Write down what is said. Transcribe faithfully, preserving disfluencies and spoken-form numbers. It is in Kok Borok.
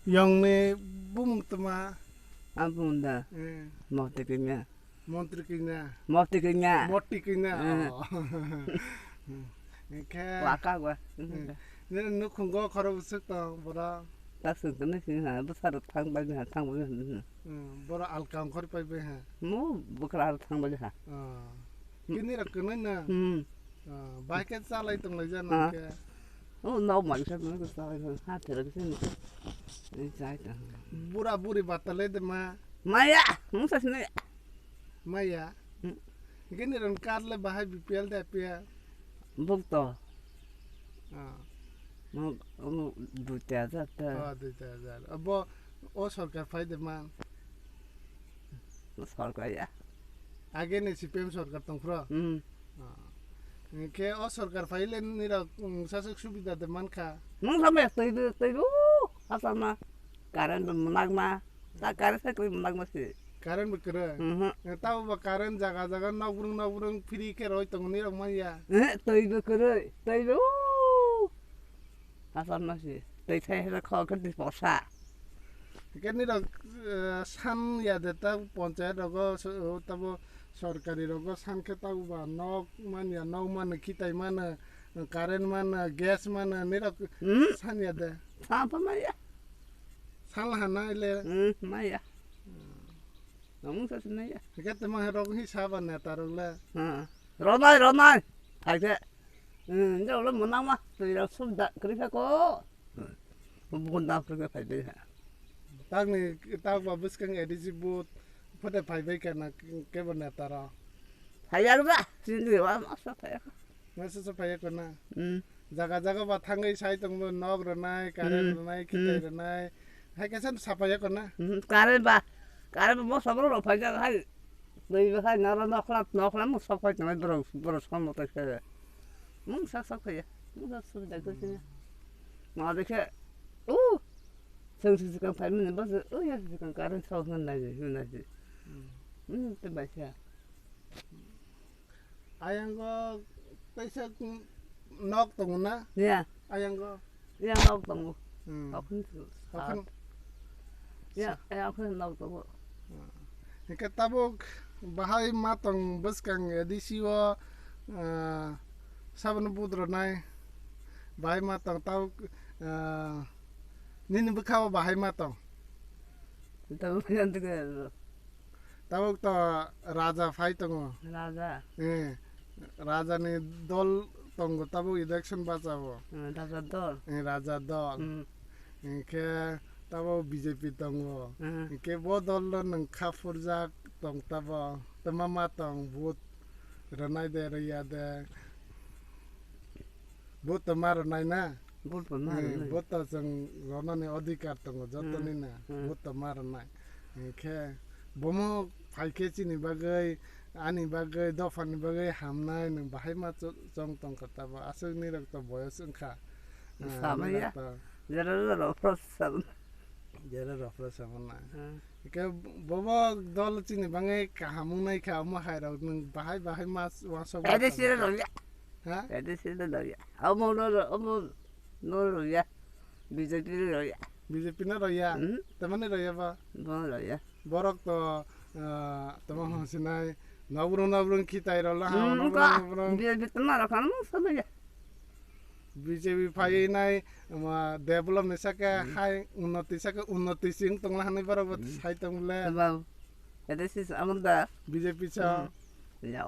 Yongni bumung tma? Ang bumung da. Eh. Moti kanya. Montri kanya. Moti kanya. Moti kanya. Eh. Oh. Oke. Waka gua. Eh. Nini nukhungo khorok bwswk tong bora? Tak sung kene sing ha, bwsarok thang bai ha, thang bai ha. Hmm, bora alka ongkhor pai bai ha. Mo bwkra aro thang bai ha. Oh. Kini rok kwnwi na? Hmm. Ah, bai khe chalai tong lai jana. Ah. Khe. Oh, no, man khe no chalai no. Ha, thera khe ni. Ni chai ta. Bura buri batalai de ma. Maya, mungsa sini. Maya. Hmm. Kini ron kar le bahai B P L de pia. Buk to. Ah. Mo, mo, dui ta hajar ta. Ah, dui ta hajar. Abo, o sorkar phai de man. Sorkar ya. Age ni C P M sorkar tongphro? Hmm. Ah. Khe o sorkar phaile nirok, mm, sasok subida de mankha. Nung samaya twi de, twi de, uh, asama. Current bo mwnakma. Ta current sai twi mwnakma si. Current bo kwrwi? Mhm. Eh, tabo ba current jaga jaga nokbrung nokbrung free khe roi tongo nirok manya. Eh, twi bo kwrwi, twi bo, uh. Asama si. Twi sai hera kho khe di posa. Khe nirok, eh, san ya de ta ponchayat rogo, so-, tabo sorkari rogo san khe tabo ba nok manya, nok mano, khitai mano, current mano, gas mano, nirok Hmm? san ya de. Sa pa maya. San la hana ile. Hmm, maya. Namung sa sinaya. Khe tama rok hi saba neta rok le. Ha. Ronai, ronai. Thai khe. Hmm, njo lo mwnama. Twi rok sum da kri kha ko. Bunda kri kha phai de ha. Tangni, tang ba bwskang A D C booth, phate phai bai kana kebo neta rok. Phai ya ba, sini wa ma sa phai ya. Masa sa phai ya kana. Hmm. Jaga jaga ba thangwi sai tongbo nok rwnai, current Hmm. rwnai, khitai Hmm. rwnai. Hai kaisa sa phai ya kana. Hmm, current ba, current ba mosa borok rok phai jak hai. Twi bo hai nara nokla, nokla mung sok phai tongnai borok, borok som moto khe. Mung sa sok phai ya, mung sa sok phai ya. Ma de khe, uh, Chwng se swkang phaimani bwswk, o ya swkang current sok hwnwi naidi, hwnwi naidi. Hmm. Hmm, tei bai khe. Ayang o kaisa nok tongo na? Ya. Ayang o? Ya, nok tongo. Hmm. Okhon se. Okhon. Ya, ya, okhon nok tongo. Hmm. Hingke tabuk bahai ma tong bwskang A D C o, ah, saboni budro nai. Bahai ma tong tabuk, ah, Nini bwkha o bahai ma tong? Tabuk yan tike. Tabuk to raja phai tongo. Raja. Eh, raja ni dol tongo tabuk election bacha o. Hmm, raja dol. Eh, raja dol. Hmm. Hingke tabuk B J P tongo. Hmm. Hingke bo dol no nwng kha phurjak tong tabuk. Tama ma tong vote rwnai de rwya de. Vote to ma rwnai na? Vote to ma Eh, rwnai. Vote to chwng ronani adhikar tongo jotoni Hmm, na. Hmm. Vote to ma rwnai. Hingkhe bomo phaikhe chini bagwi, ani bagwi, dophani bagwi hamnai, nwng bahai ma cho-, chong tongkha tabo. Aswk nirok to boyos wngkha. Ah, Samaya. Nirok to Jera jera ofro sam. Jera ofro sam na. Hmm. Hingkhe bobo dol chini bagwi kaham wngnai kha, omo hai rok nwng bahai bahai ma s-, uansuk A D C uansuk rok ya. Ha? A D C no rw ya. Omo no rw, omo no rw ya. B J P no rw ya. B J P no rw ya? Hmm? Tamani rw ya ba? Bo rw ya. Borok to, ah, tamo hwnsinai, nobrong nobrong khitai rw la ha, Hmm, nobrong ka. nobrong. B J P tama rw kha, mo sama ya. B J P phai nai, ma, develop ni saka Hmm. hai, unnoti saka unnoti sing tong la hanai borok bo Hmm. sai tong le. Tama. A D C sa amon da. B J P sa. Hmm. Ya.